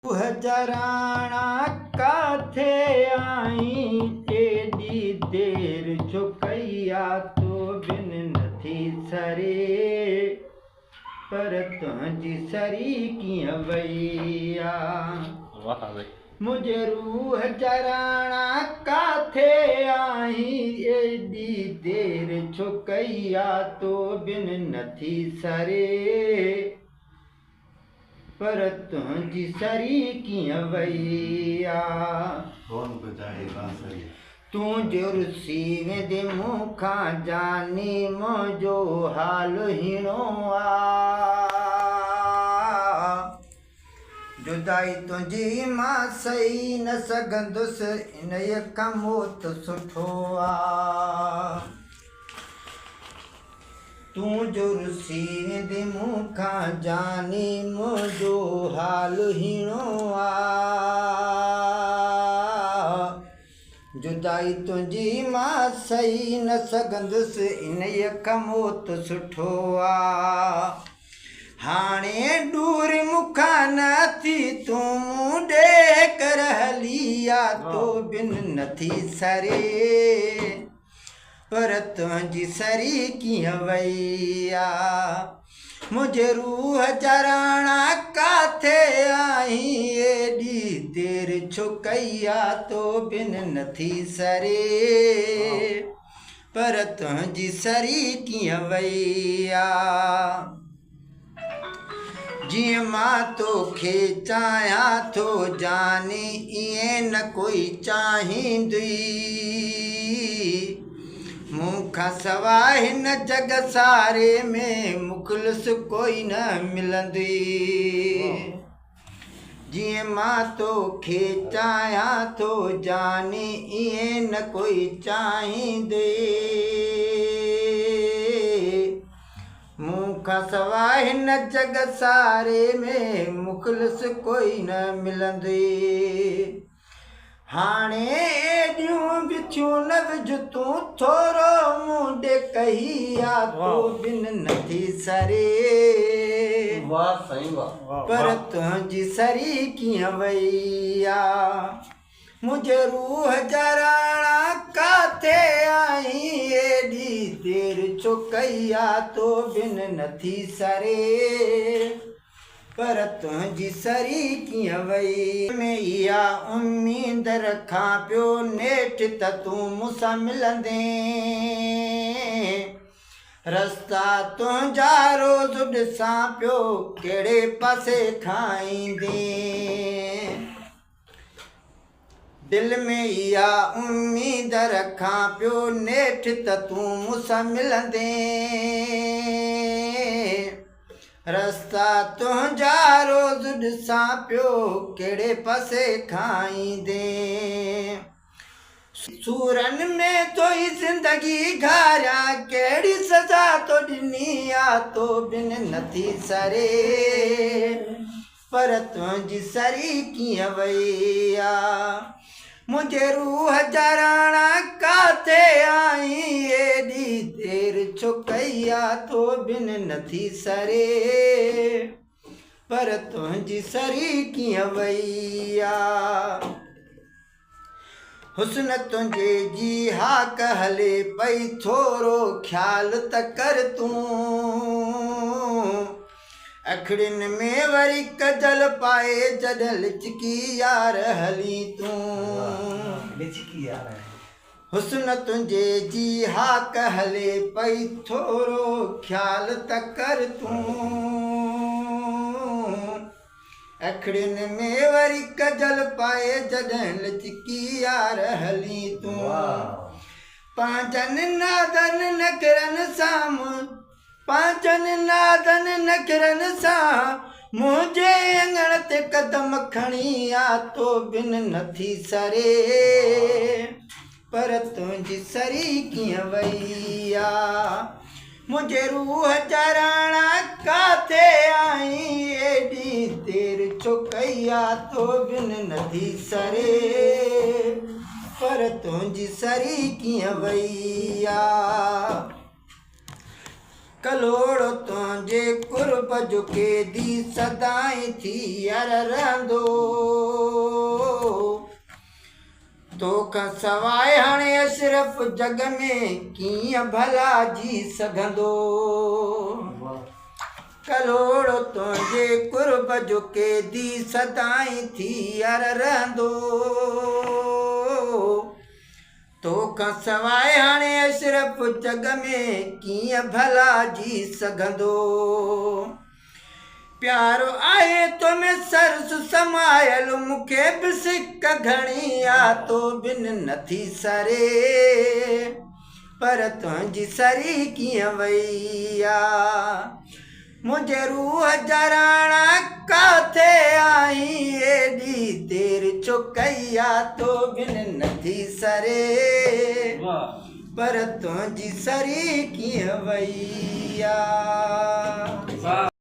روح جا راڻا ڪاٿي آهين ايڏي دير ڇو ڪئي آ تو بن نٿي سري پر تنهنجي سري ڪيئن وئي آ. منهنجي روح جا راڻا ڪاٿي آهين ايڏي دير ڇو ڪئي آ تو بن نٿي سري پر تنهنجي سري ڪيئن وئي آ. ڪون بجائي بانسري. تون جو رسي ويندي مون کان جاني منهنجو حال هيڻو آ. جدائي تنهنجي مان سهي نه سگهندس انهيء کان موت سٺو آ. تون جو رسي ويندي مون کان جاني منهنجو حال هيڻو آ. جدائي تنهنجي مان سهي نه سگهندس انهيء کان موت سٺو آ. هاڻي ڏور مون کان نه ٿي تون مون ڏي ڪر هلي آ تو بن نٿي سري پر تنهنجي سري ڪيئن وئي آ. منهنجي روح جا راڻا ڪاٿي آهين ايڏي دير ڇو ڪئي آ تو بن نٿي سري پر تنهنجي سري ڪيئن وئي آ. جيئن مان توکي چاهيان ٿو جاني ائين نه ڪوئي چاهيندئي مون کان سواءِ هن جڳ ساري ۾ مخلص ڪوئي نه ملندئي. جيئن مان توکي چاهيان ٿو جاني ائين نه ڪوئي چاهيندئي مون کان سواءِ هن جڳ ساري ۾ مخلص ڪوئي نه ملندئي. هاڻي ايڏيون وڇون نه وجهه تون ٿورو مون ڏي ڪئي آ تو بن نٿي سري. واهه سائين واهه. پر تنهنجي سري ڪيئن وئي آ. منهنجي روح جا راڻا ڪاٿي آهين ايڏي دير ڇو ڪئي آ تو بن نٿي سري پر تنهنجي سري ڪيئن وئي. ۾ اها اميد رکان پيو نيٺ ته تون مون سان ملندين. رستا تنهنجا روز ڏسان پيو ڪهڙي پاسي کان ايندين. دل ۾ اها اميد رکان پيو نيٺ ته تون مون سان ملندين. رستا تنهنجا روز ڏسان پيو ڪهڙي پاسي کان ايندين. سورن ۾ توئي زندگي گهاريان ڪهڙي سزا تو ڏني آ تو بن نٿي سري پر تنهنجي سري ڪيئن وئي آ. منهنجي روح جا راڻا ڪاٿي آهين ايڏي دير ڇو ڪئي آ تو بن نٿي سري پر تنهنجي سري ڪيئن وئي آ. حسن تنهنجي جي هاڪ هلي پئي ٿورو خيال ته ڪر تون. اکڙين ۾ وري ڪجل پائي جڏهن لچڪي يار هلي تون. لچڪي يار. حسن تنهنجي جي هاڪ هلي پئي ٿورو خيال ته ڪر تون. اکڙين ۾ وري ڪجل پائي جڏهن لچڪي يار هلي تون. پنهنجن نادن نخرن سان پنهنجن نادن نخرن سان منهنجي اڱڻ تي قدم کڻي آ تو بن نٿي سري پر تنهنجي سري ڪيئن وئي آ. منهنجي روح جا راڻا ڪاٿي آهين ايڏي دير ڇو ڪئي آ تو بن نٿي سري پر تنهنجي سري ڪيئن وئي آ. ڪلهوڙو تنهنجي قرب جو قيدي سدائين ٿي يار رهندو. توکان سواء هاڻي اشرف جڳ ۾ ڪيئن ڀلا جي سگهندو. ڪلهوڙو تنهنجي قرب جو قيدي سدائين ٿي يار رهندو. توکان سواء هاڻي اشرف جڳ ۾ ڪيئن ڀلا جي سگهندو. پيارو آهي تو ۾ سرس سمايل مون کي به سڪ گهڻي آ تو بن نٿي سري پر تنهنجي سري ڪيئن وئي آ. منهنجي روح جا راڻا ڪاٿي آهين ايڏي دير ڇو ڪئي آ تو بن نٿي سري پر تنهنجي سري ڪيئن وئي آ.